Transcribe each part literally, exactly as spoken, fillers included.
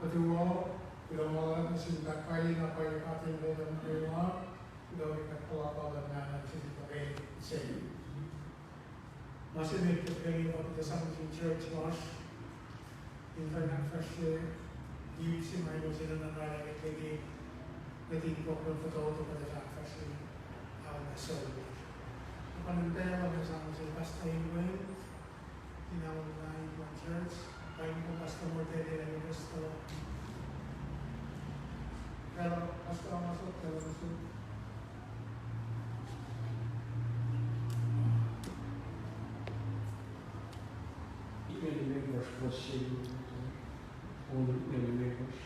Tuo, kuloh ma luhlahp nuh sin God pwacye na pwacye God in lwelah nuh kwewa, kuloh ke kuht puhlakihn mahno nuh sesr ke pacl se inge. Ma se met ke pacl inge pa kuht sang nuh sin church lasr in kuh in ahkfahsrye youth se ma elos enenuh in oraclah ke pacl inge, kuht in kuh in fototo kuht in ahkfahsrye alu na sucu lasr. Kuht in pacl inge sang nuh sin pastor in wen, in alu na in one church, pa in kuh pastor Mortele, pastor, pastor Amasot, pastor Amasot. Email members, first, email members.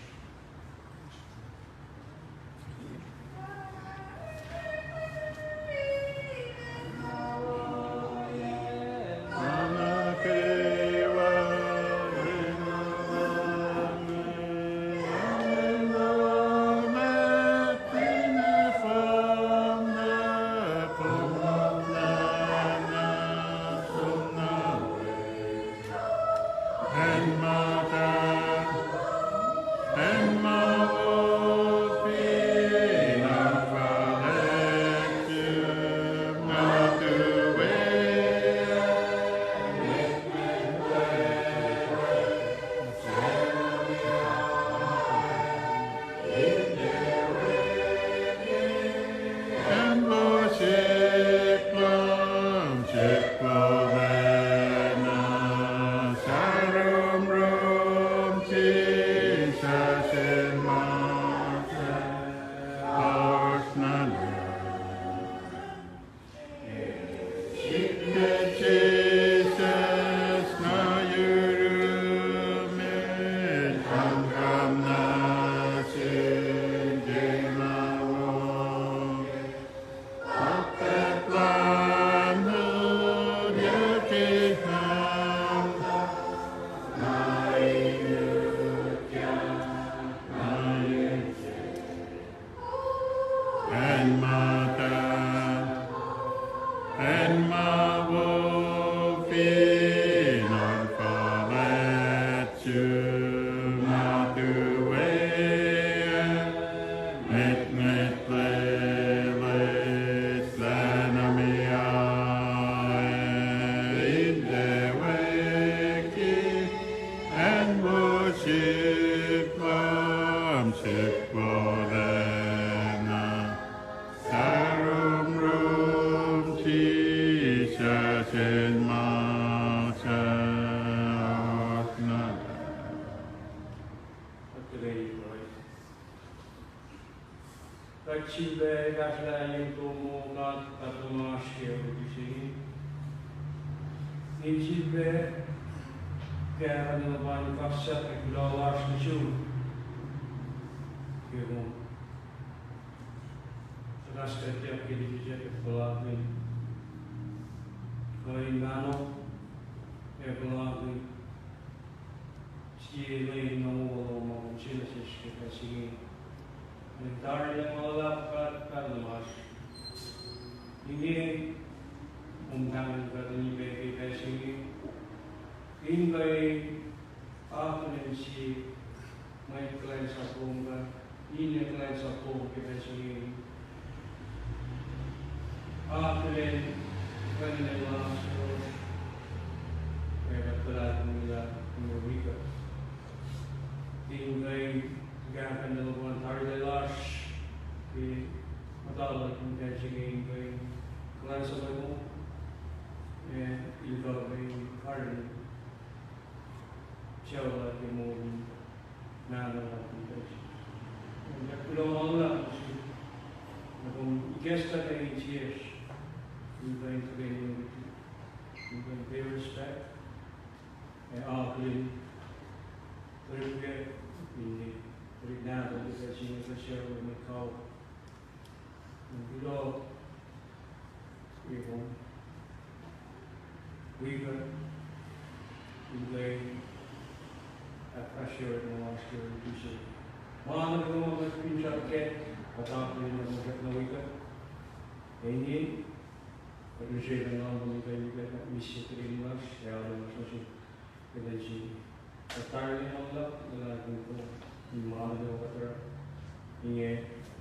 Acn ma tuh, acn ma wo fin oruh fuhlwact su ma tuwe, met ngwetleles lana me ae in teweki, acn wo sihk lam sihk wolacna. Sahromrom Jisus in ma suc oasr na. Kuht sifilpac kahsrwelah in tomo God, God lom oasr ke olutu se inge. In sifilpac kahsrwelah luhpan kaksak ac kuloh lasr nuh sum ke kom suhkahs kuhtyak ke lihpsrihpsrihk ac puhlakihn kuh in mahno ac puhlakihn sie lwen na wo lom ma kom se nuh sesr ke pacl se inge. Mweyen tari ma luhlahp God, God lom oasr. Inge kom pahngon kuht in ipac ke pacl se inge in kuh in akihlen sie mwet kuhlwacnsap lom, kuh in kuhlwacnsap lom ke pacl se inge. Akihlen kuhlwacnsap lasr, ac kuht luhlahlfongi lah kom wi kuht in kuh in kahsrwelah luhpan tarilac lasr ke muhta luhn pacl se inge in kuh in kuhlwacnsap lom, ac in kuh in karihngihn sucu lasr ke moul in mahno lasr in pacl se inge. Kuht kuloh ma luhlahp nuh sum lah kom ikacslah kuht insiyacsr in kuh in tuhkweni, in kuh in pay respect ac akihlen, tuhlihk, finne tuhlihk nahtuhl ke pacl se inge, kuh sucu, mwet kawuck. Kuloh ke kom wi kuht in kuh in ahkfahsrye orekma lasr ke olutu se. Ma nuh kwewa ma kuht finsrak kac, kuht akihlen lah kom srackna wi kuht. Ac inge kuht use pacna lom in kuh in wi kuht, mihs ke tuhkweni lasr ac alu lasr nuh sum ke pacl se inge. Kuht tari ma luhlahp, luhlahlfongi kom. Iman el oter inge,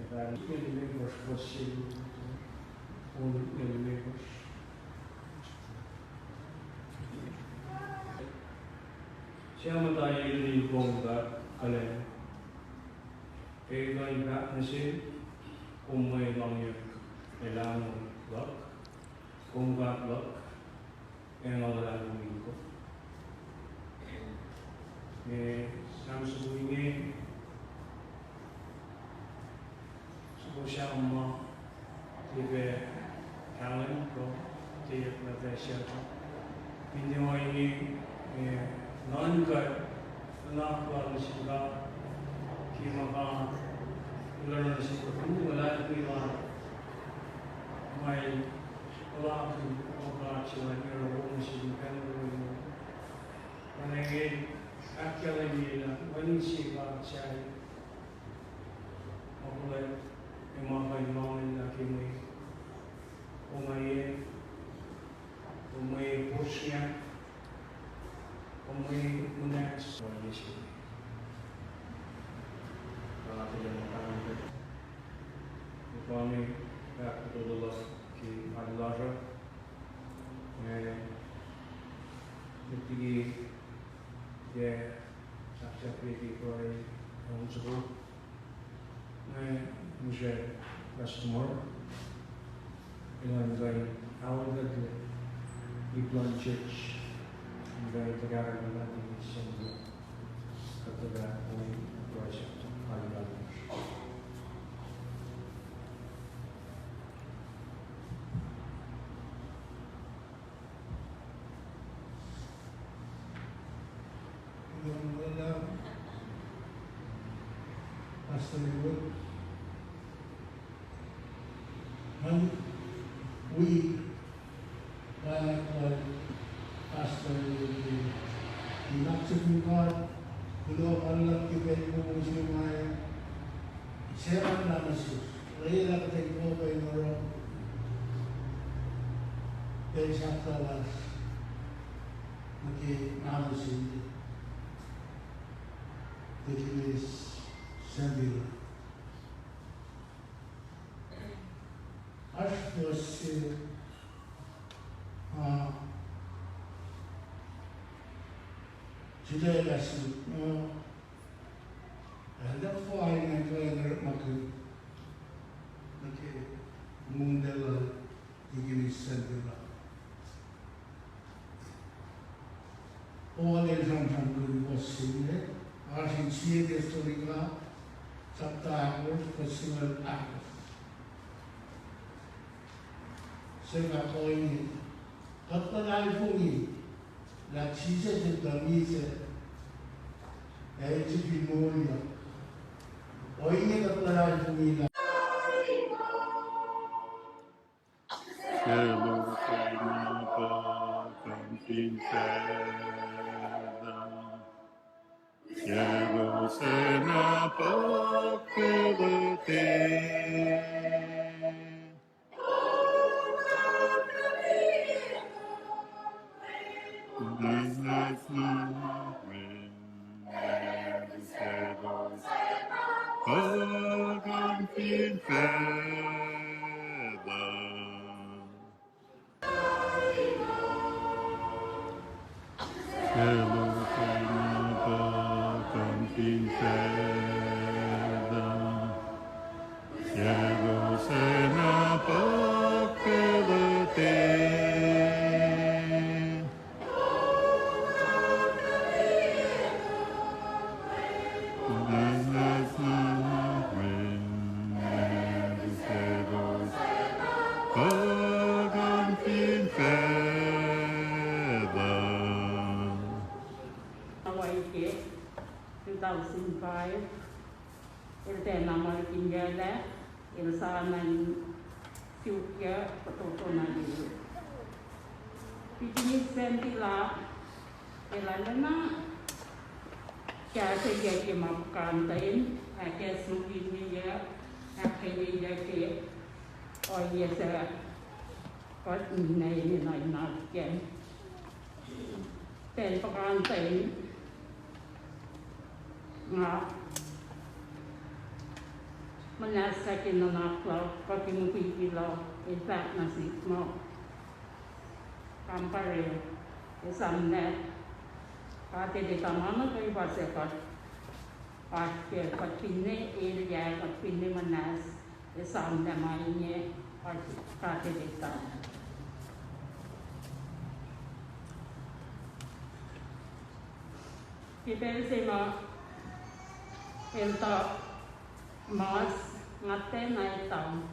evan el me bosh bosh sel, on el me bosh. Sia muhta ye lil kom God, kalen. Ke kuh in fahk nuh sel, kom mwe lohngyak, elan luhk, kom God luhk, Engan luhn Leum kom. Ac Sam soko inge, soko Sam ma, tiac pac kahlwem kuh, tiac pac siyuck. Finne ohinge, eh, nuhnkuh, nuhnak lal nuh sin God, ke ma God, learn nuh sin God, kom luhlahlfongi lal. Ma el puhlakihn, o God, sel ac oruh wo nuh sin pacl lom. Oacna ke ahkkahlwemye lah wacngihn sie God sahyac, ma kolwack, ac ma kuh in lohngacllah ke mwe, o ma ye, o mwe posrngah, o mwe muhnahs, o ye se. Nga tuh ma kain, pa inge, ahkkuhtuhlah ke alu lasr uh. Nga, met liki, ke, sahksahk liki pruhe, on soko. Nga, mihsre, pastor, elan kuh in aolkuhtlac ip luhn church, in kuh in tuhkahkihn luhn the assembly. Kuht tuhkahkihn pruhe se, alu lasr. Pastor Edward. Ngan wi, nga, nga, Pastor Edward, in aksakin God, kuloh ma luhlahp ke pacl wowo se ma, Sefanna nuh sesr, lwelah kuht in kuh pac in oruh pacl sahflah lasr nuh ke nahtuhl se inge, Deaconess Sandila. Oasr fuhs se, ah, sulaclah sihk, ah, elder Fine ac elder Martin, nuh ke montahl lal Deaconess Sandila. Paul el sramsramkihn fuhs se inge, oasr in Sie Thessalonica, sapta ahkosr, fuhs singucul ahkosr. Sifilpac ohinge, kuht luhlahlfongi lah Jisus el tuh misac, ac el sifil moulyak. Ohinge kuht luhlahlfongi lah Selos ac na puhkantwen facluh. Selos ac na puhk facluh te. Puhkantwen facluh. Selos ac na puhkantwen facluh. Selos ac na puhk facluh te. Hawaii ke two thousand five, el tiacna muhlkihnyac lah, el sa na in suk yac fototo na liye. Deaconess Sandila, el arulacna kahsrweyuc ke ma puhkantwen, ahkacsmakihnye, ahkkweye ke ohiyac suc kuht ninac enenuh in oruh kac. Pacl puhkantwen, nga muhnahs ke nuhnak lal, kuh ke mukwikwi lal, el fahk nuh sihk muh, kampare, esam lah God El etuh ma nuh kwewa se kuht oasr kac, kuht finne elyah, kuht finne muhnahs, esam lah ma inge oasr God El etuh. Ke pacl se ma el tuh mas, nga tiacna etuh.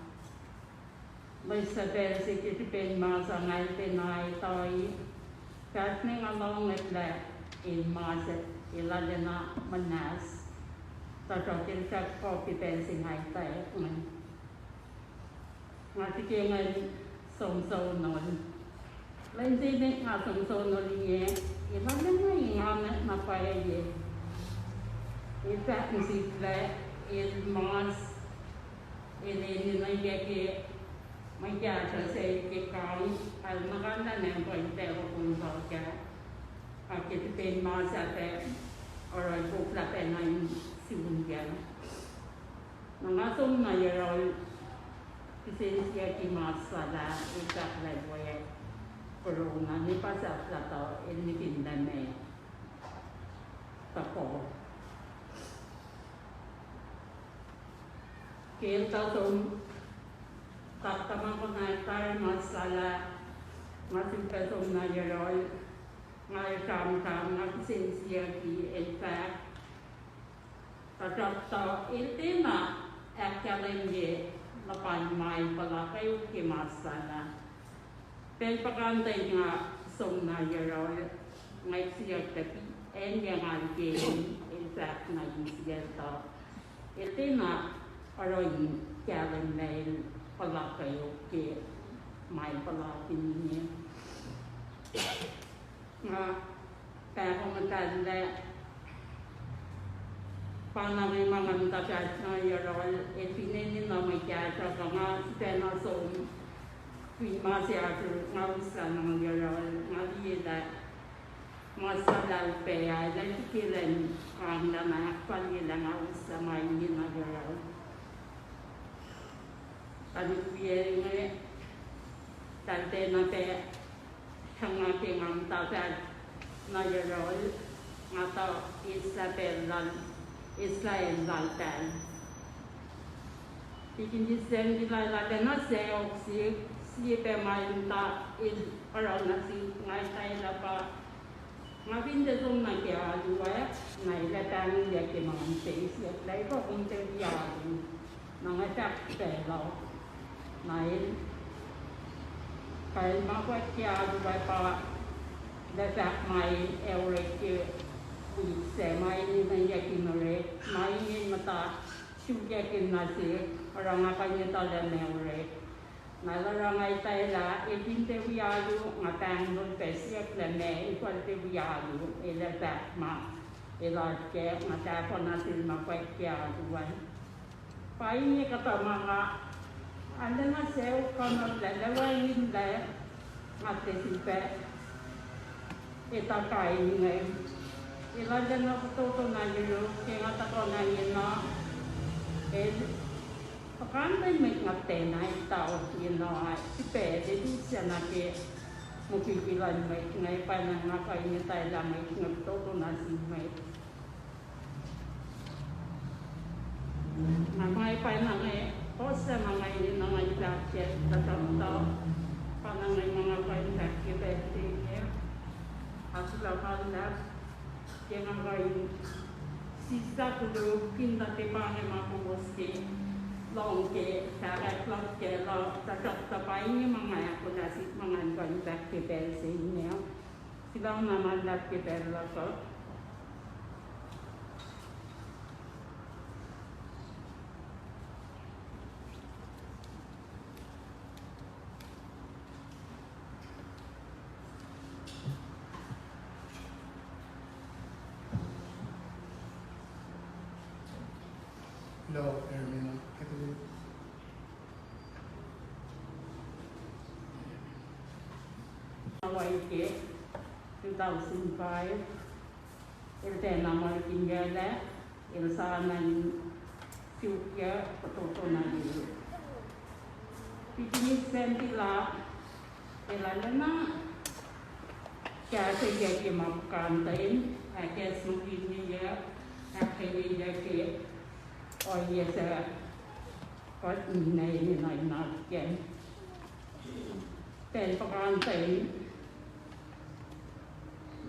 Loes suc pacl se ke srihpen mas ah nga tiacna etuh, fahk ne nga lohng lah el mas, el arulacna muhnahs, tuhsruhk el fahk kuh ke pacl se nga etwacack inge. Nga srihke ngan som sonol. Lwen se met nga som sonol inge, el arulacna engan na pwacye. El fahk nuh sihk lah el mas, el enenuh ke mwe kahsruh se ke kang, el nuh kacl na mempucr in pacl kom fal kac. Ac ke srihpen mas ah pac oruh el koflah pacna in sun kac. Na nga som nuh yohrohl, kihsen siyuck ke mas lal ah, el fahk lah we corona, ne pa sahflah tuh el nikinlah me tuhkuh. Ke el tuh som, taktuh ma konwacack tari mas lal ah, nga sulpac som nuh yohrohl, nga sramsram, nga kihsen siyuck ke el fahk, tuhsruhktuh el tiacna ahkkahlwemye luhpan ma el puhla kweok ke mas lal ah. Pacl puhkantwen nga som nuh yohrohl, nga siyuck tuh acn yac ngal ke el fahk na insiyacl tuh el tiacna oruh in kahlwem lah el puhla kweok ke ma el puhla ke inge. Nga pahkomuhta lah pa na nge ma nga muhta fahsr nuh yohrohl, el fin enenuh mwe kahsruh kuh nga sifacna som, fin ma se oasr nga uslah nuh yohrohl, nga liye lah ma suhlah upac ah, el ac srihke elan kanglah na ahkfalyelah nga uslah ma inge nuh yohrohl. Tuhlihk wiyacl inge, eltahl tiacna pac sruhnga ke nga muhta fahsr nuh yohrohl, nga tuh eslah pacl lal, eslah acn laltahl. Tikin Sacnti lal ah tiacna sacohk sihk, sie pac ma el muhta el oruh nuh sihk, nga etwaclah pa nga fin tiac som nuh ke alu ah, na el ac pahngonyuck ke ma inse siyuck lah efuh kom tiac wi alu. Na nga fahk pacl uh, na el, pa el ma fwack ke alu ah pa el ac fahk ma el ac orek ke wik sac, ma el enenweyuck in orek, ma inge muhta sulkackihn nuh sihk, oruh nga kuh in etuh lah ma orek. Na el oruh nga etwaclah, el fin tiac wi alu, nga pahngnol pac siyuck lah ma efuh el tiac wi alu, el ac fahk ma el oasr kac, nga tahfuh nuh sel ma fwack ke alu ah. Pa inge kuhtuh ma nga arulacna sacohk kuhnuhl lah, lah wacngihnlac, nga tiac sifilpac etuh kain inge. El arulacna fototo na yohrohl ke nga tuhkuh na ingena, el puhkantwen mwet nga tiacna etuh ingena, sifilpac el usacna ke mukwikwi luhn mwet inge, pacna nga kuh in etwaclah mwet inge fototo na sin mwet. Na ma pacna inge, puhs na nga ingena nga fahk ke tuhkuh, pacna inge ma nga kuh in fahk ke pacl se inge. Asulah ma luhlahp ke nga kuh in sislah koluk, fin tuh tiac pa inge ma kowos ke lohng ke fahkwack luhk kac, tuhsruhktuh pa inge ma nga ahkolah sihk ma ngan kuh in fahk ke pacl se inge. Kuloh na ma luhlahp ke pacl luhk uh. Hello, Ermina. Hawaii ke two thousand five, el tiacna muhlkihnyucklac, el sa na in suk ya fototo na yuruk. Pikinis Sandila, el arulacna kahsrweyuck ke ma puhkantwen, ahkacsmakihnye, ahkkweyeyuck ke ohiyac suc kuht ninac enenuh in oasr kac. Pacl puhkantwen,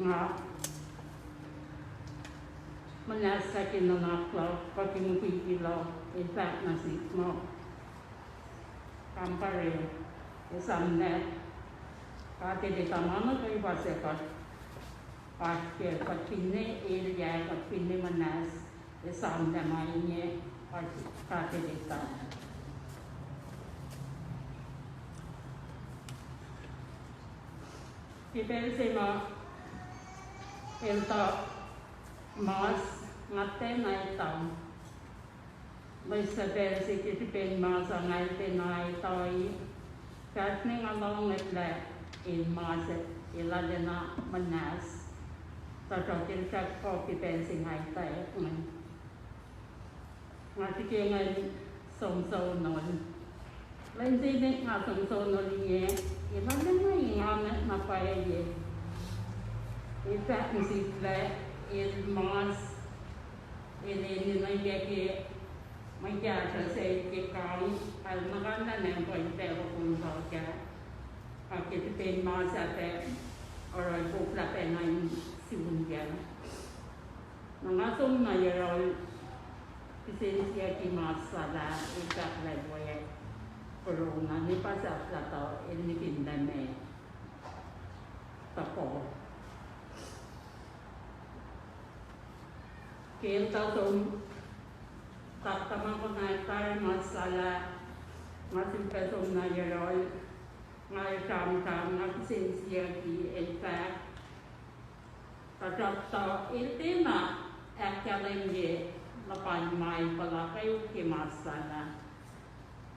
nga muhnahs ke nuhnak luhk, kuh ke mukwikwi luhk, el fahk nuh sihk muh, kampare, esam lah, kuht etuh ma nuh kwewa se kuht oasr kac, kuht finne elyah, kuht finne muhnahs, esam lah ma inge, kuht etuh. Ke pacl se ma el tuh mas, nga tiacna etuh. Mwe suhpacl se ke srihpen mas ah nga tiacna etuh, fahsr ne nga lohng lah el mas, el arulacna muhnahs, tuhsruhk el fahk kuh ke pacl se nga etwacack inge. Nga srihke ngan som sonol. Lwen se met nga som sonol inge, el arulacna engan na pwacye. El fahk nuh sihk lah el mas, el enenuh yac ke mwe kahsruh se ke kang, el nuhnkuh lah nacn pwacye pacl kom fahk ah. Ac ke srihpen mas ah pac oruh el koflah pacna in sun kac. Na nga som nuh yohrohl, kihsen siyuck ke ma suhlah, el fahk lah el we corona, ne pa sahflah tuh el nikinlah ma tuhkuh. Ke el tuh som, taktuh ma konwacack tari ma suhlah, nga sulpac som nuh yohrohl, nga sramsram, nga kihsen siyuck ke el fahk, tuhsruhktuh el tiacna ahkkahlwemye luhpan ma el puhla kweok ke ma suhlah.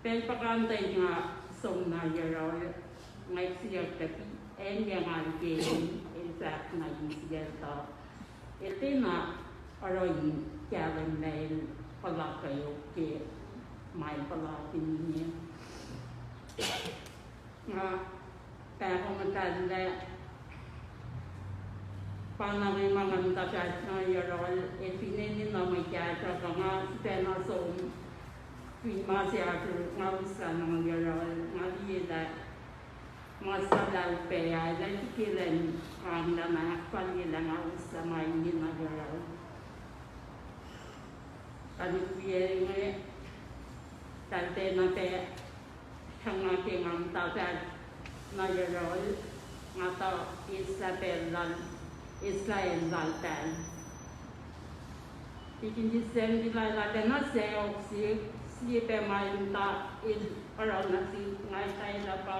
Pacl puhkantwen nga som nuh yohrohl, nga siyuck tuh acn yac ngal ke el fahk na insiyacl tuh el tiacna oruh in kahlwem lah el puhla kweok ke ma el puhla ke inge. Nga pahkomuhtahllah, pa na nge ma nga muhta fahsr nuh yohrohl, el finne enenuh mwe kahsruh kuh nga sifacna som, fin ma se oasr nga uslah nuh yohrohl, nga liye lah ma suhlah upac ah, el ac srihke elan ranglah na ahkfalyelah nga uslah ma inge nuh yohrohl. Tuhlihk wiyacl inge, eltahl tiacna pac sruhnga ke nga muhta fahsr nuh yohrohl, nga tuh eslah pacl lal, eslah acn laltahl. Pikinis Sandila el arulacna sacohk sihk, sie pac ma el muhta el oruh nuh sihk, nga etwaclah pa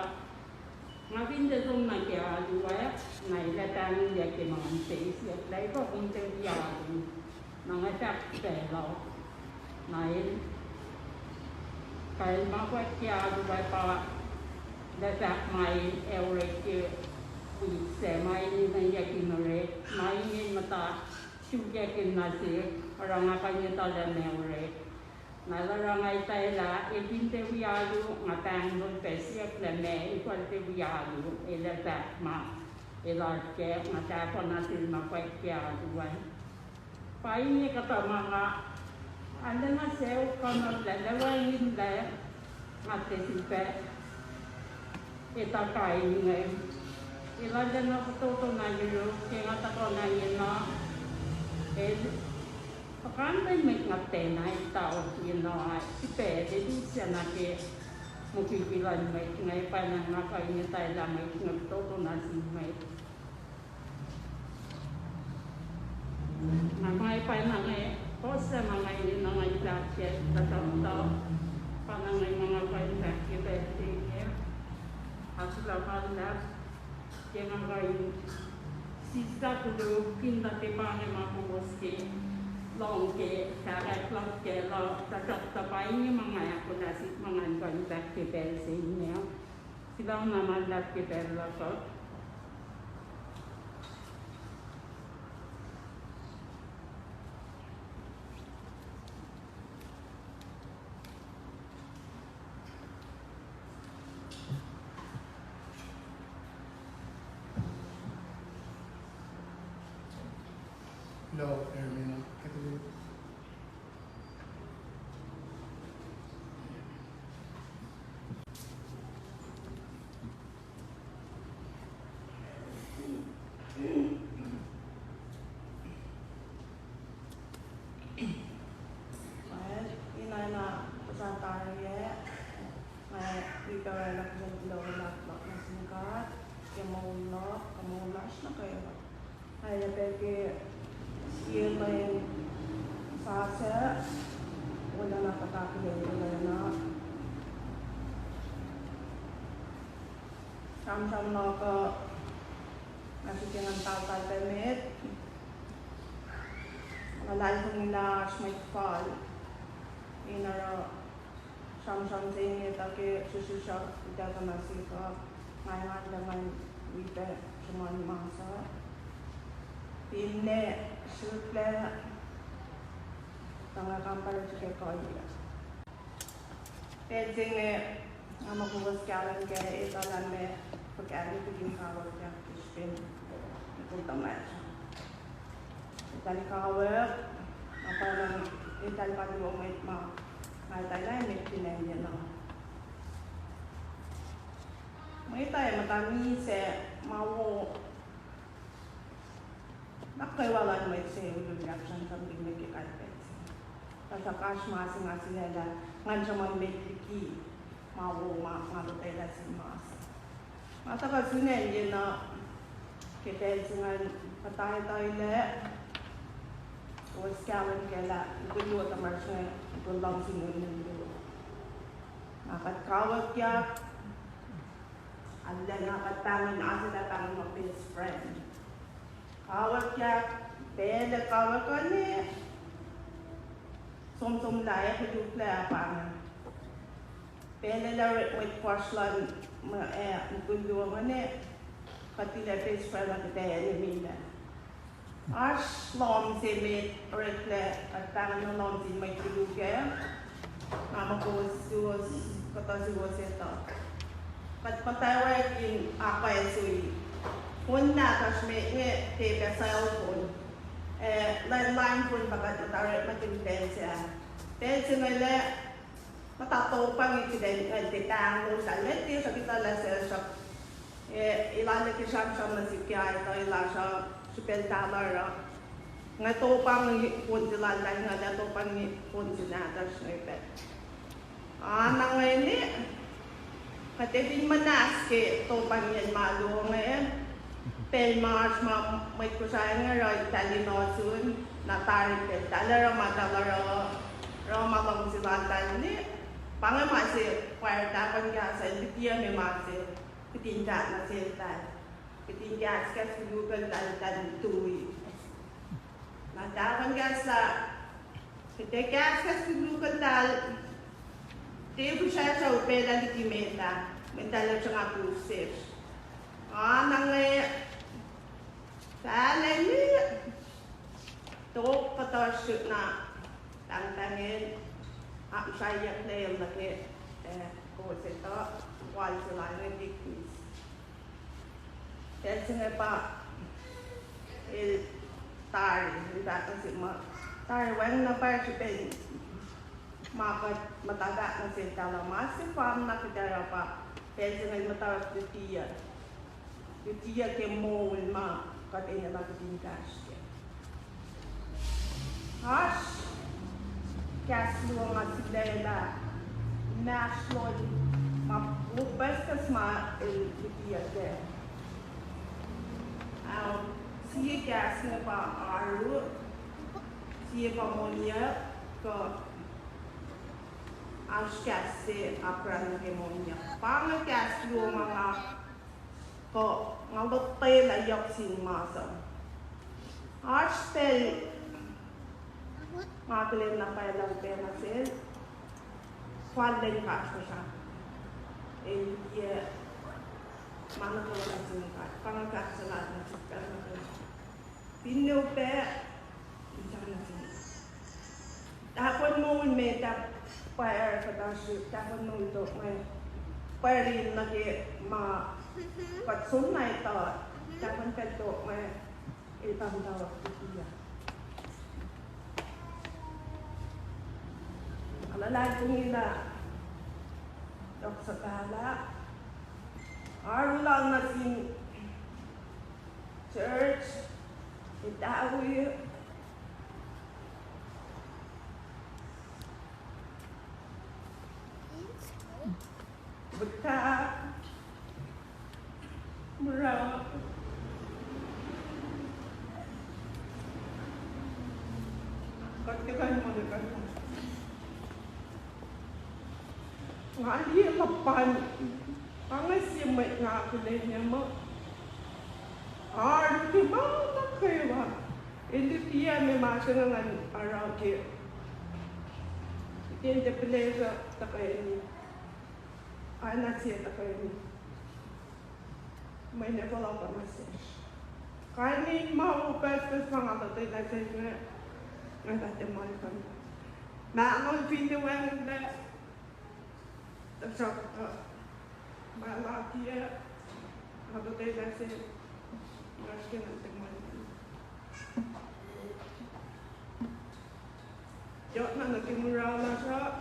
nga fin tiac som nuh ke alu ah, na el ac pahngonyuck ke ma inge, siyuck lah efuh kom tiac wi alu. Na nga fahk pacl uh, na el, pa el ma fwack ke alu ah pa el ac fahk ma el ac orek ke wik sac, ma el enenweyuck in orek, ma inge muhta sulkackihn nuh sihk, oruh nga kuh in etuh lah ma orek. Na el oruh nga etwaclah, el fin tiac wi alu, nga pahngnol pac siyuck lah ma efuh el tiac wi alu, el ac fahk ma el oasr kac, nga tahfuh nuh sel ma fwack ke alu ah. Pa inge kuhtuh ma nga arulacna sacohk kuhnuhllah, lwelah wacngihnlac, nga tiac sifilpac etuh kain inge. El arulacna fototo na yuruk ke nga tuhkuh na yen uh, el puhkantwen mwet nga tiacna etuh yen uh, sifilpac el usacna ke mukwikwi luhn mwet inge, pa na nga kuh in etwaclah mwet inge fototo na sin mwet. Na ma pa na nge, puhs ma nga enenuh nga in fahk ke tuhkuh, pa na nge ma nga kuh in fahk ke pacl se inge. Asulah ma luhlahp ke nga kuh in sislah koluk in tuh ke pa inge ma kowos ke lohng ke kahsruh luhk kacl uh, tuhsruhktuh pa inge ma nga ahkolah sihk ma nga kuh in fahk ke pacl se inge. Sulaclah ma luhlahp ke pacl luhk uh. Hello, Ermina. Well, ina na puhsra tari ah, nga wi pacl oraclah kuloh luhk nuh sin God ke moul luhk, ke moul lasr nuh kwewa. Nga oacyacpac ke sie lwen sasuc, wolacna kuht akihlen wolacna. Sramsram luhk uh, nga srihke ngan taltal pac met. Luhlahlfongi lah oasr mwet fal in oruh sramsram se inge tuh ke srihsrihsrihk utuckuh nuh sihk uh, nga engan lah ngan wi pac sruhmuhn mas uh. Finne srihklac, tuh nga kampare srihke kuhiyac. Pacl se inge, nga muh kowos kahlwem kac, etuh lah meac fuhkah liki kawuck ke srihpen mukul tuhmwacsr. Eltahl kawuck, nga pa na, eltahl pa luo mwet ma, nga eltahl met fin acn Vietnam. Mwet uh muhta misac ma wo, nuh kwewa luhn mwet se ulul yak sramsramkihn nuh ke kalpacl se. Tuhsruhk oasr ma se nga sulaclah, ngan sruhmuhn met liki ma wo ma nga lotwelah sin mas. Nga tuhkuh sun acn Vietnam ke pacl se ingacn, muhtwacta lac, kowos kahlwem kac lah mukul luo tuhmwacsr inge, mukul luhngse ngunul luo. Na kuht kawuckyak, arulacna kuht pahngon, oasr lah pahngon ma best friend. Kawuckyak, pacl ac kawuck inge, somsomlah ac koluklac ah pa inge. Pacl lah orekma mwet fuhsr luhn, ma, eh, mukul luo inge, kuht tilac best friend, kuht ac enemy lac. Oasr lohm se met oreklac kuht pahngon lohm sin mwet koluk ah. Nga muh kowos suwos, kuhtuh suwos etuh. Kuht muhtwacwacack in akacsruhi. Phone nahtuhsr me inge tiac pac cell phone. Eh, landline phone pa kuht muhta orekmakihn pacl se ah. Pacl se inge lac, muhta topang in kuht in, eh, tiac download, ah, met tiac sruhkwack lah sel sruhk, eh, elan nuh ke sramsram nuh sihk ke aetuh lasr uh, srihpac tari uh. Nga topang in phone se lal, nga topang in phone se nahtuhsr inge pac. Ah, na ingacn, kuht fin muhnahs ke topang yen ma luo inge, pacl ma oasr ma mwet Kosrae inge oruh eltahl in ohsun, na tari pac eltahl oruh ma eltahl oruh, oruh ma luhngse laltahl inge, pa inge ma se pwacr tahfuhn kahs uh, el tiac me ma se, kihtin kahs nuh seltahl. Kihtin kahskahs koluk eltahl, eltahl tui. Na tahfuhn kahs lah, kuht ac kahskahs koluk eltahl, tiac fihsracsr uh upaclah liki met ah, mweyen eltahl ac sruhnga kuf sesr. Nga na inge, fahlac, tok kuhtuh srihk na pahngpahng el, ah, srwaclah el nuh ke, eh, kowos etuh, wal se lal inge Dick Miss. Pacl se inge pa el tari, el fahk nuh sihk muh, tari wacngihn na pwacr srihpen ma kuht muhta fahk nuh seltahl uh, ma sefanna kuht oruh pa pacl se inge muhta luti uh, luti uh ke moul ma kuht enenuh kihtin kahsruh kac. Oasr kahs luo ma sulaclah, inmahsrlon ma puhkpuhspuhs ma el lutiyuck kac. Ao, sie kahs inge pa oaru, sie pa monyuck, kuh oasr kahs se apkuhran nuh ke monyuck. Pa inge kahs luo ma nga kuh nga lotwelah yohk sin mas uh. Oasr pacl nga akihlen na pwacye lah upac nuh sel, fal lwen kasrkuhsrak. El tiac ma nuh kwewa nuh sin God, pa inge kahs se lal nuh sihk pacl nuh kwewa. Finne upac, in sang nuh sihk. Tahfuhn moul met ah, pwacr kuhtasrihk, tahfuhn moul tok inge, pwacr in nuh ke ma kuht soenna etuh, tahfuhn pacl tok inge, el pa muhtwacwacack liki uh. Luhlahlfongi lah yohk suhpahlah. Arulacna nuh sin church, etawi, buta, mura, kuht tiac kuh in muh kuht nga liye luhpan, pa inge sie mwet nga akihlen muh arulacna ma nuh kwewa. El tiac me ma se inge ngan oruh ke, ke tiac pihlesruh tuhkweni, oacna sie tuhkweni. Mwe ne fohlohk nuh sesr. Kain in ma wo pucspucs ma nga lotwelah se inge, nga tuh tiac muhlkuhnlah. Ma nga finne wacngihnlac, tuhsruhktuh ma lakiyac, nga lotwelah se, nga srihke nga tiac muhlkuhnlah. Yohkna nuh ke mura lasr uh,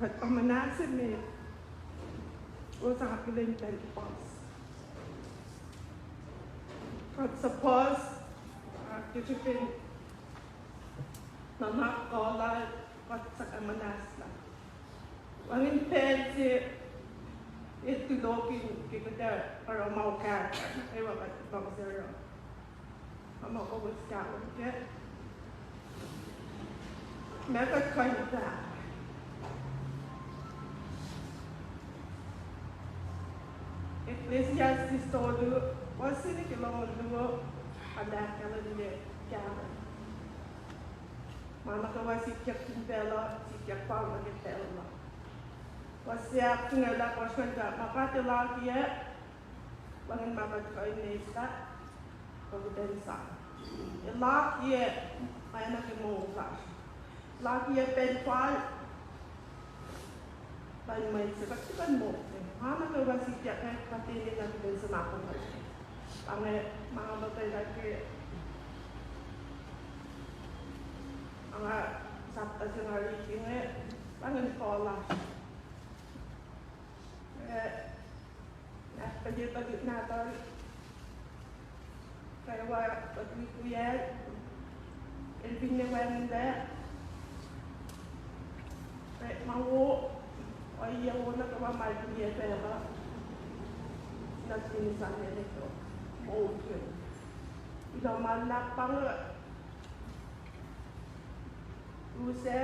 kuht pa muhnahs se met, kowos akihlen pacl puhs. Kuht suhpuhs, ah, ke srihpen nuhnak kuh lal, kuht suhkwac muhnahslah. Wacngihn pacl se, el tulokin ke kuht ac oruh ma okak, ewa kuht luhngse oruh. Ama kowos kahlwem kac. Ma kuht kuh in fahk, Ecclesiastes tolu, fuhs se nuh ke longoul luo, ahkkahlwemye kahlwem. Ma nuh kwewa sikyak fin facluh, sikyak fal nuh ke pacl uh. Fuhs se ahksingucul ahkosr, kuh in fahk, ma God El akiyac, wacngihn ma kuht kuh in eislah, kuh kuht in sang. El akiyac ma nuh ke moul lasr. El akiyac pacl fal, pa in mwet se kuht kuh in moul. Ma nuh kwewa sikyak, kuht enenuh in sang nuh ke moul. Pa inge ma nga lotwelah ke, ma nga sapta se nga riti inge, pa inge kuh lasr. Eh, ahkpwacye tuhlihk nahtuhl kwewa, tuhlihk wiyacl, el finne wacngihnlac, eh, ma wo, ohiyac wo nuh kwewa ma el finne facluh, nuh fin sang el etuh moulkihn. Iloh ma luhlahp pa inge, use,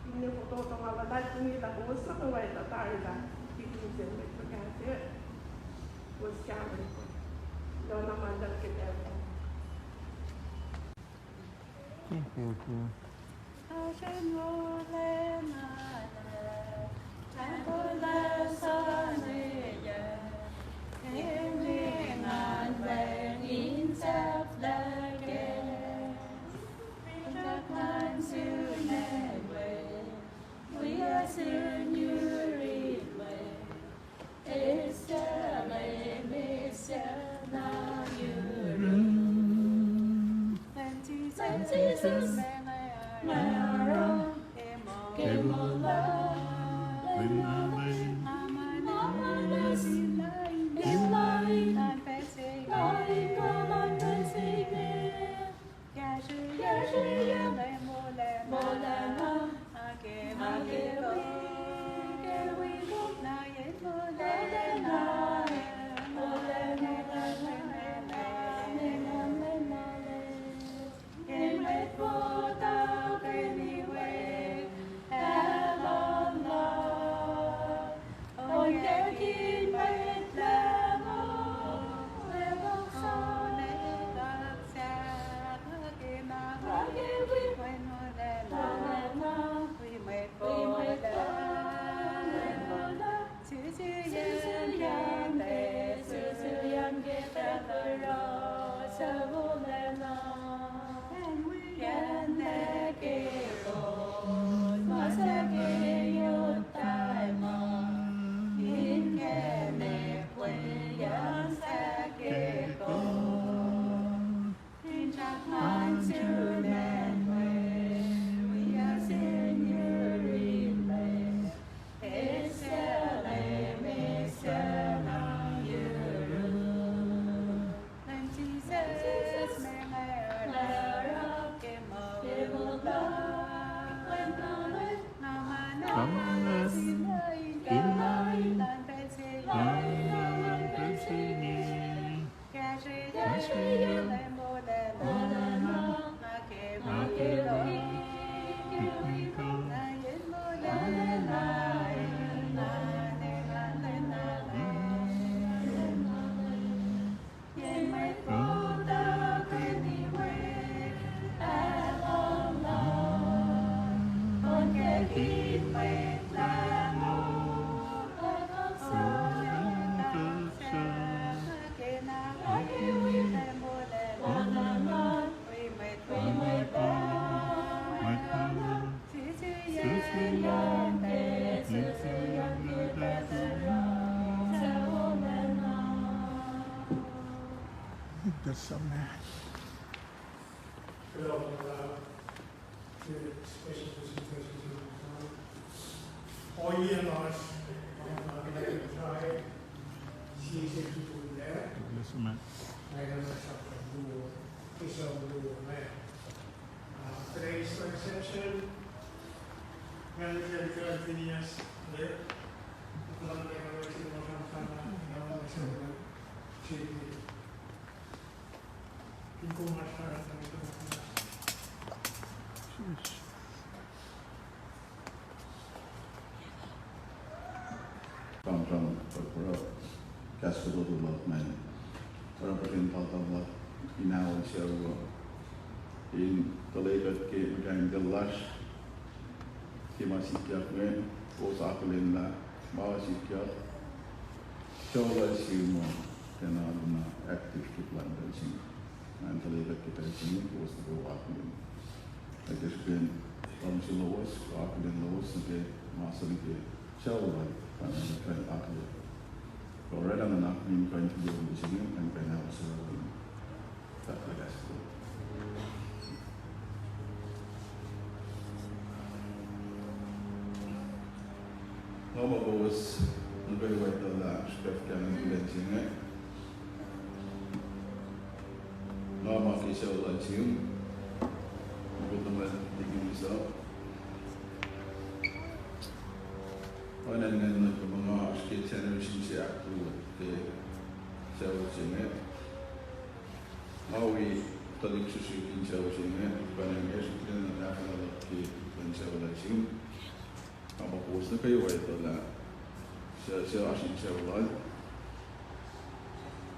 finne fototo nga luhlahlfongi lah kowos nuh kwewa etuh tari lah, tikin se mwet fuhkah se, kowos kahlwem. Iloh na ma luhlahp ke pacl. Just so mad. Ohiyac lasr, ma kuht in try, sie se tukun lac. Listen, man. Nga enenuh sapta luo, isa luo lac. Uh, today's reception, Manager John Phineas Lip, Economic Director, Washington, Economic Center, Sydney. Sramsram, pahpah, kahs fototo luhk ingacn. Oruh puhsren pacl tuhmlah in aol sucu uh in tuhlac kuht ke mechanical lasr ke ma sikyak inge, kowos akihlen lah ma sikyak, sucu lal Sium uh tiacna arulacna active ke plwacn pacl se inge. Nga tuhlac kuht ke pacl se inge, kowos nuh kwewa akihlen. Ac ke srihpen luhngse lowos, akihlen lowos nuh ke ma se nuh ke sucu lal, pa nga kuh in akihlen. Kuh oraclah nuhnak in kuh in fihliyac mihsenge, kuh in kuh in aol sucu in fahk kahs lal. Nga muh kowos nuh kwewa etuh lah srihpac fuhkah in kuhlwacng se inge. Nga muh ke sucu lal Sium, mukul tuhmwacl Tikinis uh. Oacna in ngan nuhnkuh muh nga oasr ke generation se ahkluo ke sucu se inge. Nga wi tuhlihk srihsrihk in sucu se inge, pa inge srihk lwen na tahfwelah luhk ke lwen sucu lal Sium. Nga muh kowos nuh kwewa etuh lah suc, suc oasr in sucu lal.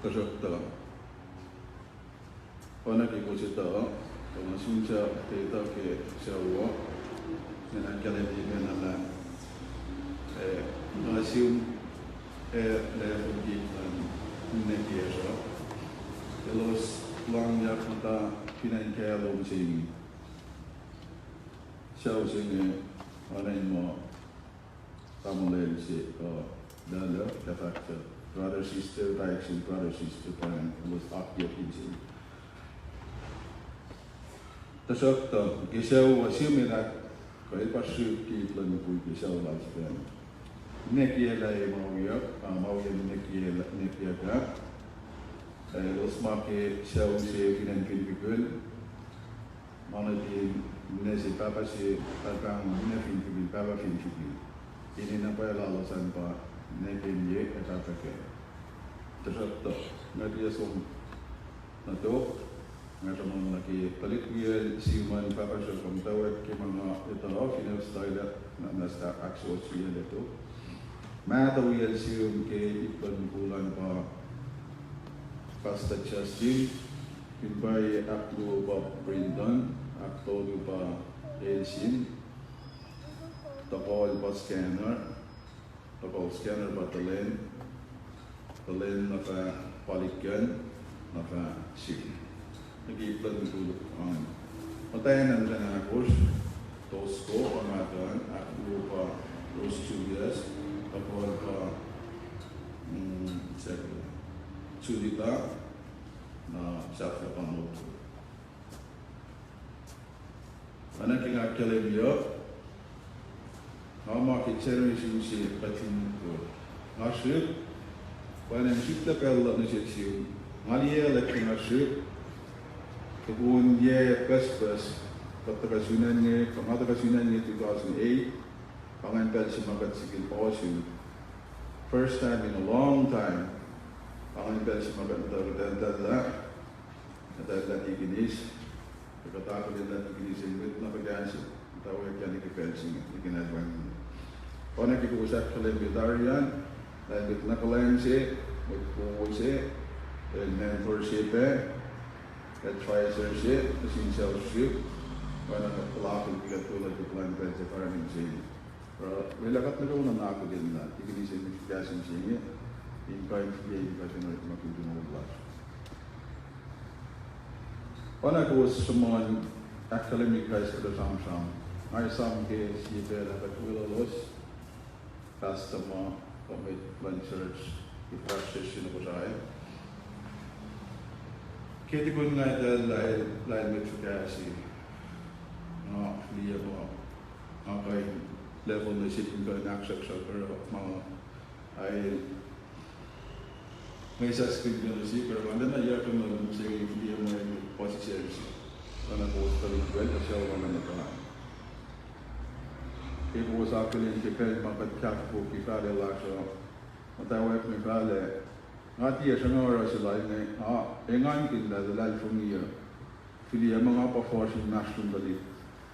Tuhsruhktuh oacna ke kowos etuh, tuh ma sun suc etuh ke sucu uh, nga ahkkahlwemye pacna lah, eh, nga Sium, eh, lacfon ke luhn ninac kiyacsr uh, elos lohngyak muhta fin acn Kaclom se inge. Sucu se inge oacna in muh tamuhlwel se, uh, lacluh, kuht fahk suc brother sister, pa actually brother sister, pa elos akwuck insese. Tuhsruhktuh ke sucu uh, sie met ah, kuh el pa srihk ke ip luhn mukul ke sucu lal sifacna. Ninac kiyacl ah ma wiyuck, uh, ma wiyuck ninac kiyacl, ninac kiyuck ah. Elos ma ke sucu se fin acn Finsbury. Ma nuhtin ninac se, pahpah se, pahpah ninac Finsbury, pahpah Finsbury. Enenuh pwacye lalos an pa ninac Kenya ac pahpah Kenya. Tuhsruhktuh nga tiac som nuh tok, nga sruhmuhn nuh ke tuhlihk wiyacl Sium an, pahpah sruhk, muhtwacwacack ke ma nga etuh, finne style na, na ahksuwohsye lacto. Mahtuh wiyacl Sium ke ip luhn mukul an pa Pastor Justin, fin pwacye ahkluo pa Brendan, ahktolu pa Elsin, tohkohl pa Scanner, tohkohl Scanner pa Telen, Telen na fah Palikan, na fah Sim. Nuh ke ip luhn mukul an, muhtwacn an muhtwacn ahkosr, Tosko, pa mahtuh an, ahkluo pa Rose Julius, tohkohl pa, mm, Julita, na sahflah pa Noto. Oacna ke nga ahkkahlwemye uh, nga muh ke generation se kuht in muhta. Nga srihk, pwacnwacng srihklac pacl luhk nuh sel Sium. Nga liyacl ke nga srihk, tukun yac pucspucs, kuht tuhkuh sun acn inge, kuh nga tuhkuh sun acn inge two thousand eight, pa ingacn pacl se ma kuht sifil ohsun. First time in a long time, pa ingacn pacl se ma kuht muhta kuhtanglah. lah tikinis, ac kuht akihlen lah tikinis el mwet na fuhkah se, muhtwacwacack ke pacl se inge, tikin Alwang. Oacna ke kowos ahkkahlwemye tari an, lah mwet na kuhlwacng se, mwet kowos se, el mentor se pac, advisor se nuh sin sel srihk, oacna kuht puhlakihn ke kuht weluhl ke plwacn pacl se tari mihsenge. Oruh lwelah kuht nuh kwewa na akihlen lah tikinis el mwet fuhkah se inge, in kuh in fihliyac in kuht in orekmakihn moul lasr. Oacna kowos sruhmuhn ahkkahlwemye kais kuhtuh sramsram, nga esam ke sie pacl ah kuht weluhlos, pastor ma, kuh mwet luhn church, ke fahsr se nuh Kosrae. Ke tukun nga etuh lah el mwet fuhkah se, nga fihliyac muh nga kuh in level nuh sihk in kuh in ahksruhksruhk oruh ma el, nga saskuhn kuh nuh sihk oruh nga lwelah yac pacna mihsenge fihliyac muh el puhsisacl se. Oacna kowos tuhlihk wiyacl, kuh sucu lal an etuh an. Ke kowos akihlen ke pacl ma kuht kahkfoki fahlac lasr uh, muhtwacwacack me fahlac, nga tiac sruhnga oruh se lal inge, a, engankihn lah luhlahlfongi uh fihliyac muh nga pa fuhsr inmahsrlon tuhlihk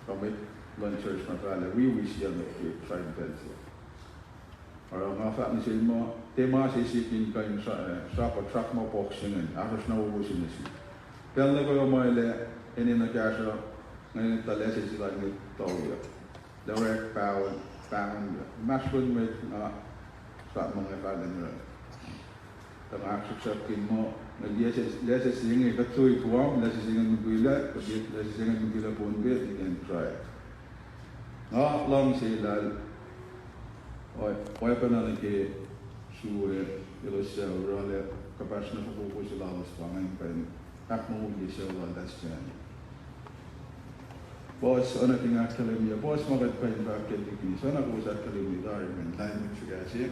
kuh mwet luhn church ma fahlac wiwi siyuck ke srihpen pacl se. Oruh nga fahk nuh sel muh tiac ma se sihk in kuh in sra-, eh, srapuk srak ma pohk se ingacn, ahsrohsr na wowo se nuh sihk. Pacl nuh kwewa ma el enenuh kahsruh, nga etuh lah se se lal inge tuyak. Lah orek paho, paho inmahsrlon mwet nga fahk muh nga fahlac nuh tuh nga ahksruhksruhk in muh, nga liye se, liye se inge kuht sui Guam, liye se inge mukwilac, kuht liye se inge mukwilac Pohnpei, tiac kuh in try. Nga luhngse lal, oacpacna nuh ke srui, elos suc orwaclah kuhpahsr na fokoko se lalos pa ingacn kuh in ahkmoulye sucu lal Lastan. Puhs oacna ke nga ahkkahlwemye, puhs ma kuht kuh in fahk ke tikinis, oacna kowos ahkkahlwemye tari ingacn, lah el mwet fuhkah se.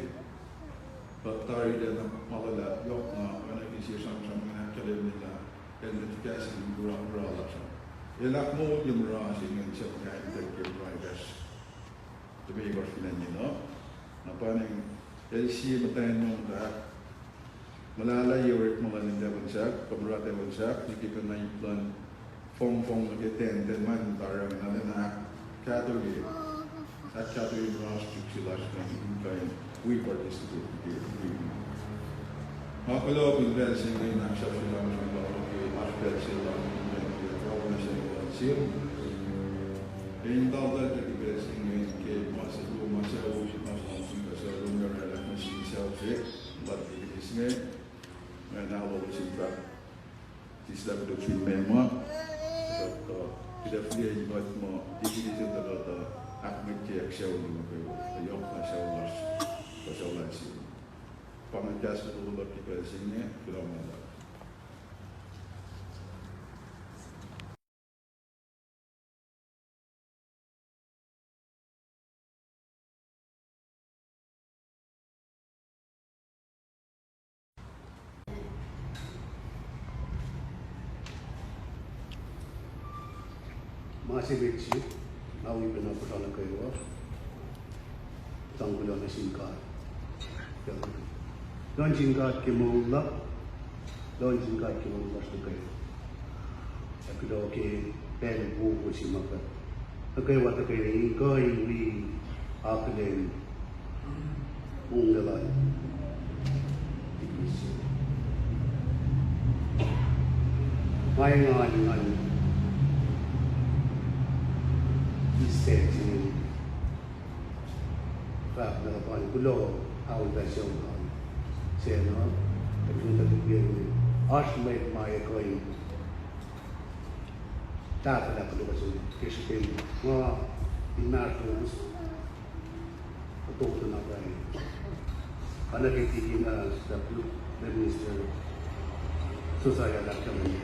Kuht tari lah na ma luhlahp yohk na, oacna ke sie sramsram ingacn ahkkahlwemye lah el mwet fuhkah se in mura, mura lasr uh. El ahkmoulye mura se ingacn suc kain kuht ke mura ekahsr, tuh me ikohsr fin acn inge uh. Na pa inge, el sie muhtwacn ma muhta, muhlahlah ye orekma luhn in tacpun sahk, kuh mura tacpun sahk, nuh ke pacna ip luhn fongfong nuh ke ten, ten man muhta, oruh nga lwelah ahkkahtoye, ahkkahtoye mura srihsrihk se lasr ingacn in kuh in wi participate ke wi. Nga kuloh ke pacl se inge in ahksahfyelah ma luhn God ke oasr pacl se lal in kuh in oruh ma se lal sim. In taltaltahl ke pacl se inge ke ma se luo ma sucu, ma sucu, ma sucu, ma sucu, ma sucu, ma sucu, ma sucu, ma sucu, ma sucu, ma sucu, sislah kuhtuh fin me ma, kuht, uh, kuht ac fihliyac in kuht muh, tikinis in tuh kuht, uh, ahkmwetye ahksuwohs nuh kwewa, uh, yohk na sucu lasr, kuh sucu lal sim. Pa inge kahs kuloh luhk ke pacl se inge, kuloh ma luhlahp. Ma se met sihk, nga wi pacna puhsra nuh kwewa, sang kuloh nuh sin God. Luhngse sin God ke moul luhk, luhngse sin God ke moul lasr nuh kwewa. Ac kuloh ke pacl wowo se ma kuht nuh kwewa tuhkweni in kuh in wi akihlen onglac lal. Ma engan, engan, Easter se inge. Fahk na luhpan kuloh, aol pacl se inge. Sacna, tuh fin tuh kihtin, oasr mwet ma ekuh in tahfwelah kuloh se inge, ke srihpen nga inmahsrlowos, kuht otuh na pwacye. Oacna ke tikin, uh, Minister Josiah el ahkkahlwemye,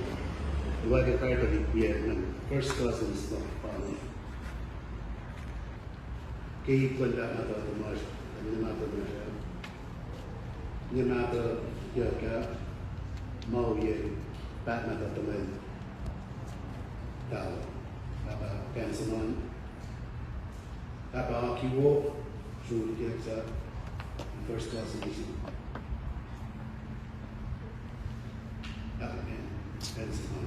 oacna ke title ip, uh, first cousins, no, pa inge. Ke ip luhn pahtpaht tuhmasr, ninac tuhmasr, ninac tuh, uh, ke, ma ohiyac, pahtpaht tuhmasr, pahpah, pahpah Kansaman, pahpah Akiwo, srui ke sa, first class division. Pahpah Kansaman.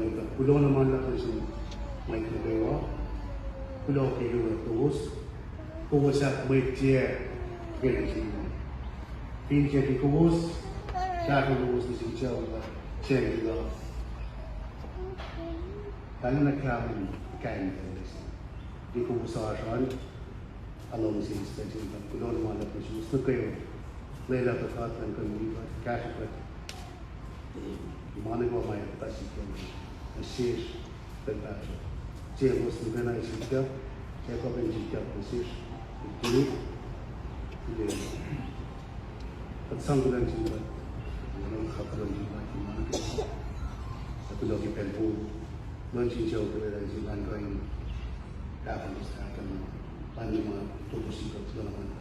kuloh in kuht. Kuloh na ma luhlahp nuh sin mwet nuh kwewa. Kuloh ke kowos. Kowos ahkmwet tiac ke nuh sin ma. Fin tiac ke kowos, kahsruh lowos nuh sin Jehovah, Sacnri uh, kalmac kahlwem kain in lesin. Ke kowos oasr an, aluhngse eis pacl se inge, kuloh na ma luhlahp nuh suwos nuh kwewa. Lwelah tuh God El kuh in wi kuht, kahsruh kuht. Ma nuh kwewa ma kuht sikyak nuh sesr, pacl pahsruh. Selos nuh kwewa sikyak, Jacob el sikyak nuh sesr. Kuht, kuht sang kuloh nuh sin God, kuloh nuh sin God, ma nuh kwewa. Kuht kuloh ke pacl wo, luhngse Jehovah, kuloh nuh sin God, kuh in tahfwelos ahkkahlwemye, pa inge ma tohkoh sikyak, kuloh na ma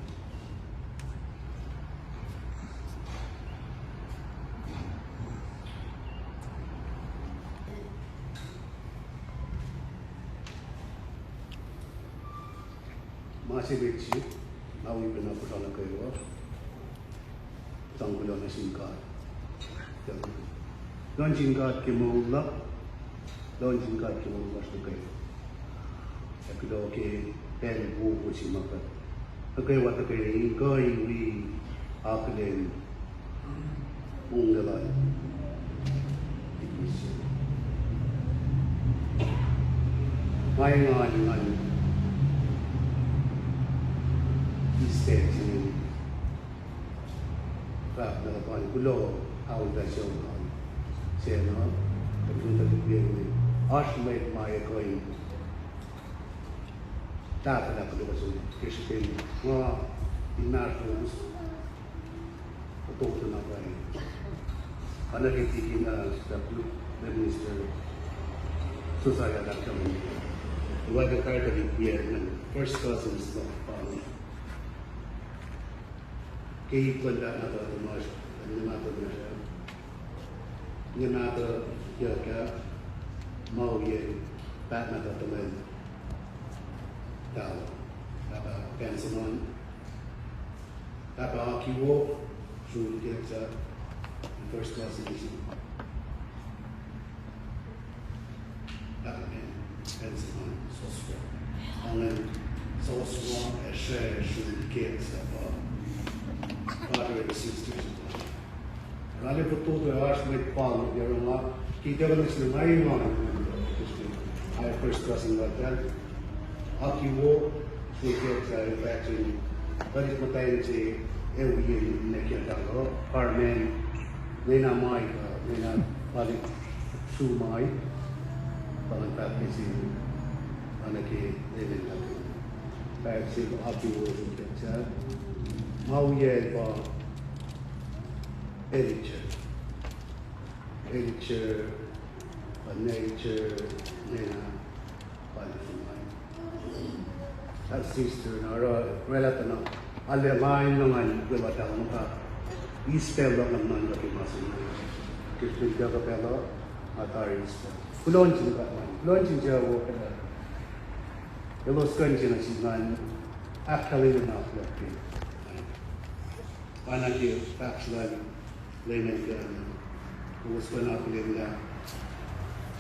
Ma se met se, nga wi pacna puhsra nuh kwewa. Sang kuloh nuh sin God. Kuloh nuh sin God ke moul luhk, kuloh nuh sin God ke moul lasr nuh kwewa. Ac kuloh ke pacl wowo se ma kuht nuh kwewa tuhkweni kuh in wi akihlen onglac lal. Ma engan, engan Easter se inge. Fahk na luhpan kuloh, aulta se on, sacna, kuht in tuh tiac, oasr mwet ma ekuh in tahfwelah kuloh se, ke srihpen nga inmahsrlowos, kuht na pwacye. Oacna ke tikin, uh, Doctor Minister Josiah Doctor, wacngihn kain in first cousins na pa ke ip luhn pahpah tuhmasr, ninac pahpah tuhmasr, ninac pahpah tuhmasr, ma uyen pahpah tuhmasr tuhmwacl Pahpah, Pahpah Benjamin, Pahpah Akiwo, Srul Keksa, first cousins. Pahpah Benjamin, Joshua. Angen Joshua, Asher, Srul Keksa, pa brother and sisters. Arlac fototo, oasr mwet pahng, yac, nga, ke tiac kuh nuh sin nga in nga, I first cousin like that. Akiwo, Srul Keksa, in fact, in, kuht muhtwacn se, Ewi, in nwe ke talo, Carmen, nwe na Mike, uh, nwe na Palik, Sue Mike, pa ngan fahk nuh sin, anake, nwe na Palik, Akiwo, Srul Keksa, ma uyac pa, Elijah. Elijah, pa Elijah, nwe na, pa Elijah. Ac sister na oruh, oraclah tuh na, arlac ma in nuh ngan weluhl tamuhlwel. Easter luhk nuh ngan nuh ke ma se inge. Ke srihpen tiac kuh pacl uh, nga tari Easter. Kuloh nuh sin God, kuloh nuh sin Jehovah, elos kuh in se nuh sin ngan, ahkkahlwemye nuhnak luhk ke. Oacna ke fahk se lal Leman Gunn, kowos kuh in akihlen lah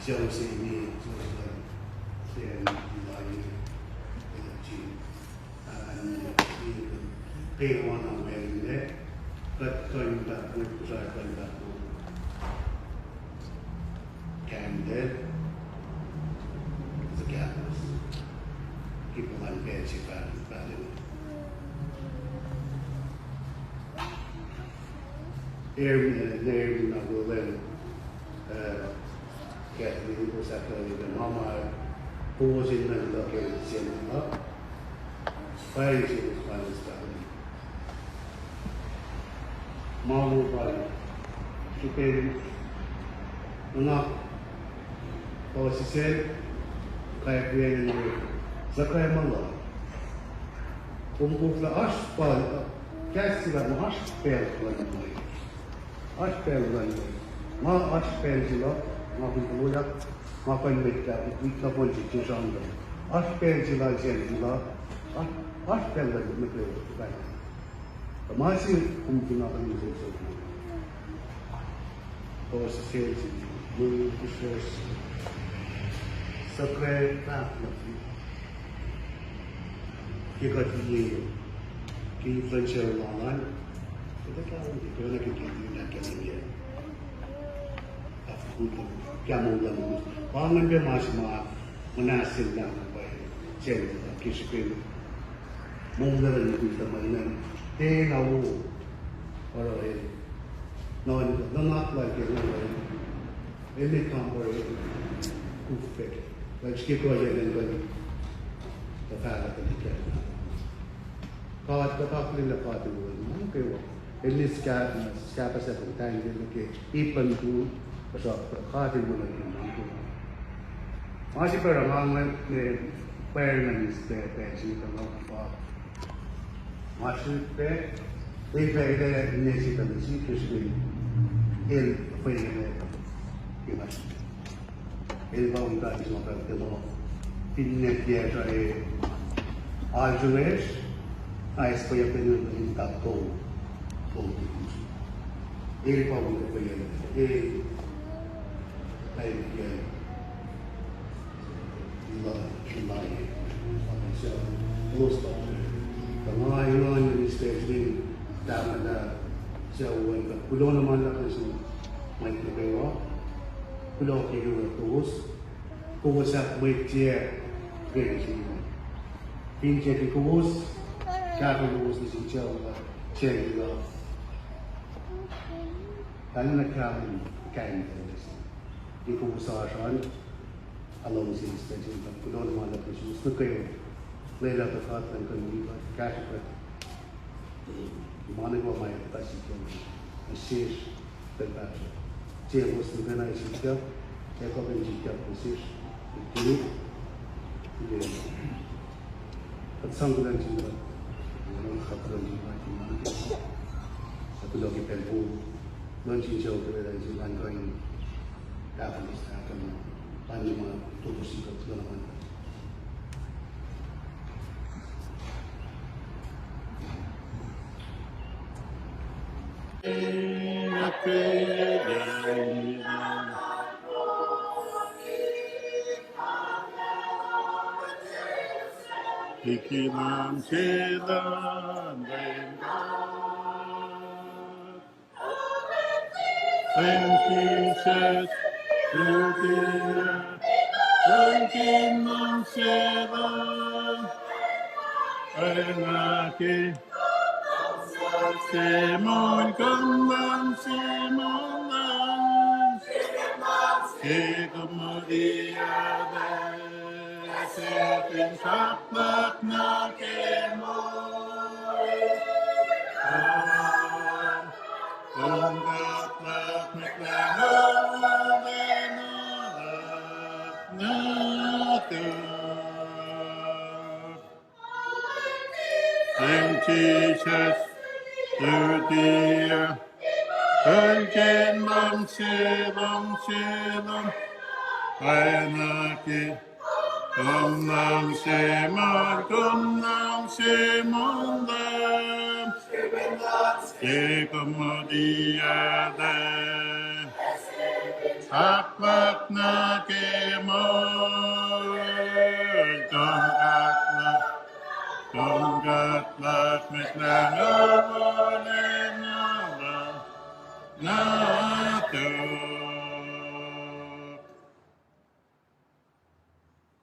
sucu se inge, sucu se inge, sucu se inge, sucu se inge, ke ma na wacngihn, kuht kuh in fahk, mwet Kosrae kuh in fahk, candle, the candles. People on bed, she found, found it. Aaron, uh, Aaron, uh, William, uh, Kathleen, was that going to mama, who was in the location, uh, Pwacye se, ma wo pa, srihpen nuhnak pa sisel, kaik yen, suhkwac ma la. Kom koflah oasr pacl, kahs se lah oasr pacl luhn mwet. Oasr pacl luhn mwet. Ma oasr pacl se la, ma kom koflah, ma kom mwet lah, wik nohfohn se sramsram. Oasr pacl se la, sel la, oasr pacl luhn mwet. Kom ma se kom fin akihlen sel. Kowos sel sin, mwe kosros, suhkwac fahk nuh sin. Ke kuht liye, ke influential lalan, kuht kahlwem ke kuht ke ke ke ke ke. After good, kamo lalu. Pa ingacn pac ma se ma muhnahs sel lah pwacye, sel ke srihpen Monglalan in kuhtuh ma ingacn. Tiacna wo. Oruh el. Nuhnak lal ke nuh el. El ne kampare. Kufpac. Lal srihke kuh yac lal. Tuhfahlah tuhlihk ah. God, kuht akihlen lah God el wo. Nuh kwewa. El ne sahp, sahp, sahp, tang el ke ip luhn tu. Kuhsrak God el wo nuh ke ma se pa oruh nga ngan ne pwacr ngan is pacl, pacl se pa nga pa. Ma srihpac, el pac, el pac, ne sihpacna sihk, srihpac, el fwelah ke ma srihpac. El pa un God is ma pacl tema. Finne tiac srihpac, alchemash, na es pwacye pacna in tak to, to. El pa wi kuhpweyel, el, el, el, la, la, la, so, elos pa, pa nga engan in Mister Lin, tahmtahel, so, wen kuht kuloh na ma luhlahp nuh sin mwet nuh kwewa, kuloh ke kowos, kowos ahkmwetye ke nuh sin ma. Fin tiac ke kowos, kahto lowos nuh sin Jehovah, Sacnri la. Kalmac kahlwem kain in lesin. Ke kowos oasr an, aluhngse eis pac sin God, kuloh na ma luhlahp nuh suwos nuh kwewa. Lwelah tuh God luhn kuh in wi kuht, kahsruh kuht. Ma nuh kwewa ma kuht sikyak nuh sesr, pacl pahsruh. Selos nuh kwewa sikyak, ac kuh in sikyak nuh sesr. Kuht sang kuloh nuh sin God, kuht sang kuloh nuh sin God, kuloh ke pacl wo, kuloh nuh sin sucu, kuloh nuh sin God, kuloh nuh sin God, kuloh nuh sin God. Liki Lam se luhn Leum God. Thank you, Jesus. Hallelujah. Thank you, Lam se luhn. Thank you. Semol kom Lam, semol Lam, se kom muhti alu, se fin sahflah nuh ke moul. Kom kuht luhk met lah nuh ke nuh ke nuh ke. Thank you, Jesus. Hallelujah. Thank you, Lam se, Lam se, Lam. Thank you. Kom Lam se muhtahl, kom Lam se muhtahl. Se kom muhti alu. Sahflah nuh ke moul, kom kuht luhk, kom kuht luhk met lah nuh ke nuh ke nuh ke.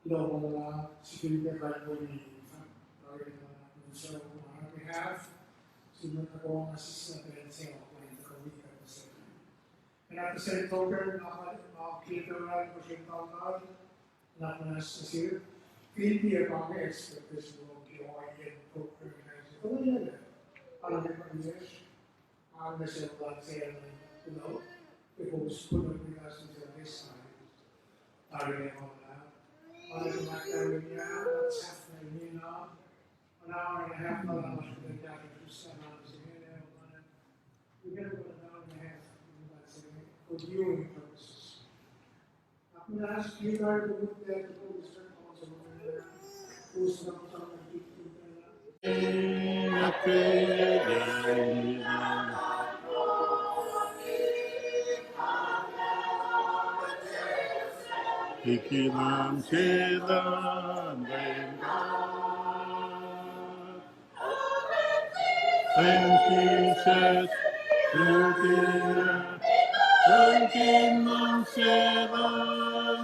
Lomala, sifilpac kalweni, uh, on behalf, sin mwet nuh kwewa ma sislah pacl se ma pwacye tuh wi kuht nuh sel. And at the same token, nga, nga ke tuh nga kosr in tautal, nga muhnahs nuh sel, fin tiac pa inge expectation lom ke ohiyac program organization. Tuh lwelah, arlac pa inge, arlac se luhn se, kuloh, ke kowos kuloh ke kahs nuh sel Israel. Arlac ma, arlac ma, arlac ma, an hour and a half, uh, we can put an hour and a half, uh, for viewing purposes. I'm gonna ask you guys to put that, to put this on, so we're gonna, uh, post it on, so we're gonna keep it there. Liki Lam se luhn Leum God. Thank you, Jesus. Hallelujah. Thank you, Lam se luhn.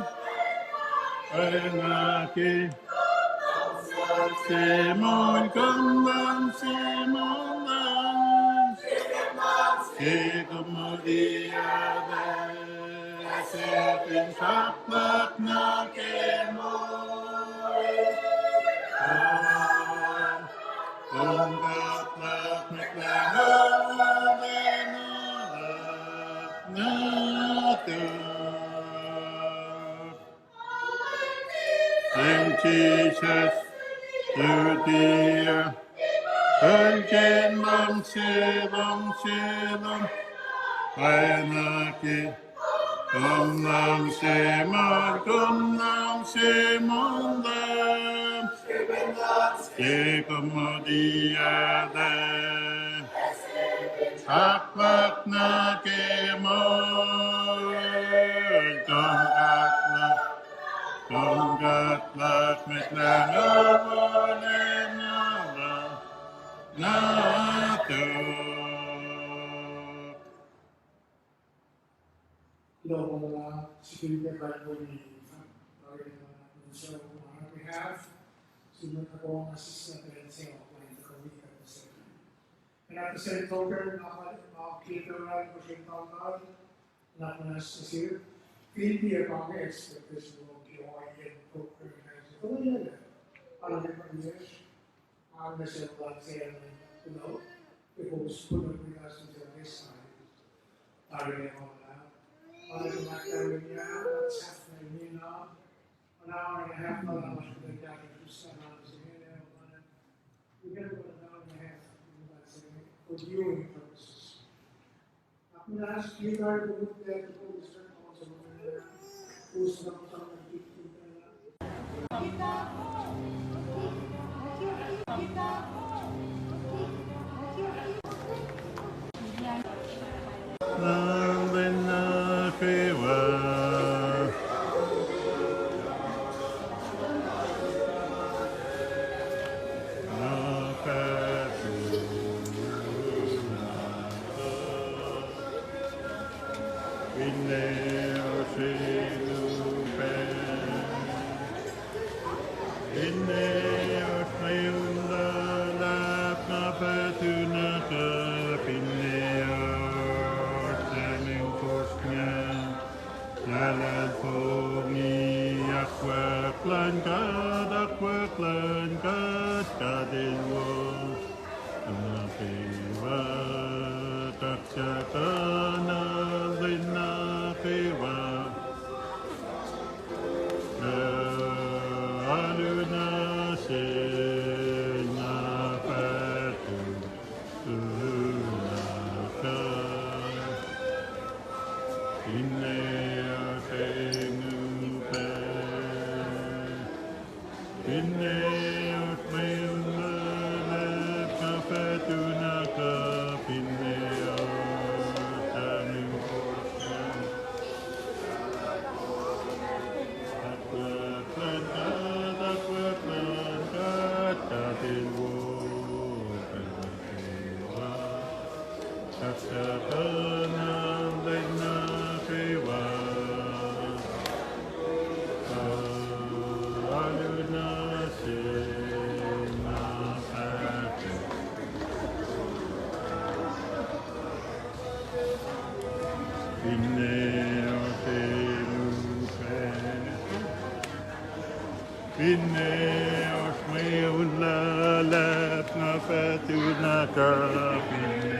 Thank you. Semol kom Lam, semol Lam, se kom muhti alu, se kom sahflah nuh ke moul. Kom kuht luhk met lah nuh ke nuh ke nuh ke. Thank you, Jesus. Hallelujah. Thank you, Lam se, Lam se, Lam. Thank you. Kom Lam se muhtahl, kom Lam se muhtahl. Se kom muhti alu. Ahkpahk nuh ke moul, tongkatlak, tongkatlak met lah nguhn wolacna la, na tok. Lord, uh, security by we, uh, on our behalf, so that the Lord assist us and say, and at the same token, uh, uh, Peter, uh, pushing down, uh, not necessary. Feel the, uh, expectation of the audience program as well. Hallelujah. Ang nase luhk se, you know, the Holy Spirit with us until this time. Hallelujah. Hallelujah. Hallelujah. An hour and a half, uh, we can put an hour and a half, for viewing purposes. Lal in nuh kwewa. Finne oasr mweun luhlahp, finne oasr mweun luhlahp, nga fah tu na kuh, finne oasr tahmtahel fosrngah, lahlfongi, akwuck luhn God, akwuck luhn God, God El wo. Nuh kwewa, tuhsruhk nuh lwen nuh kwewa. Alu nuh sel na fah tu, tu na kuh. Finne oasr mweun luhlahp, finne oasr mweun luhlahp, nga fah tu na kuh, finne oasr tahmtahel fosrngah. Akwuck luhn God, akwuck luhn God, God El wo. Tuhsruhk nuh lwen nuh kwewa. Alu nuh sel na fah tu. Finne oasr mweun luhlahp, finne oasr mweun luhlahp, nga fah tu na kuh, finne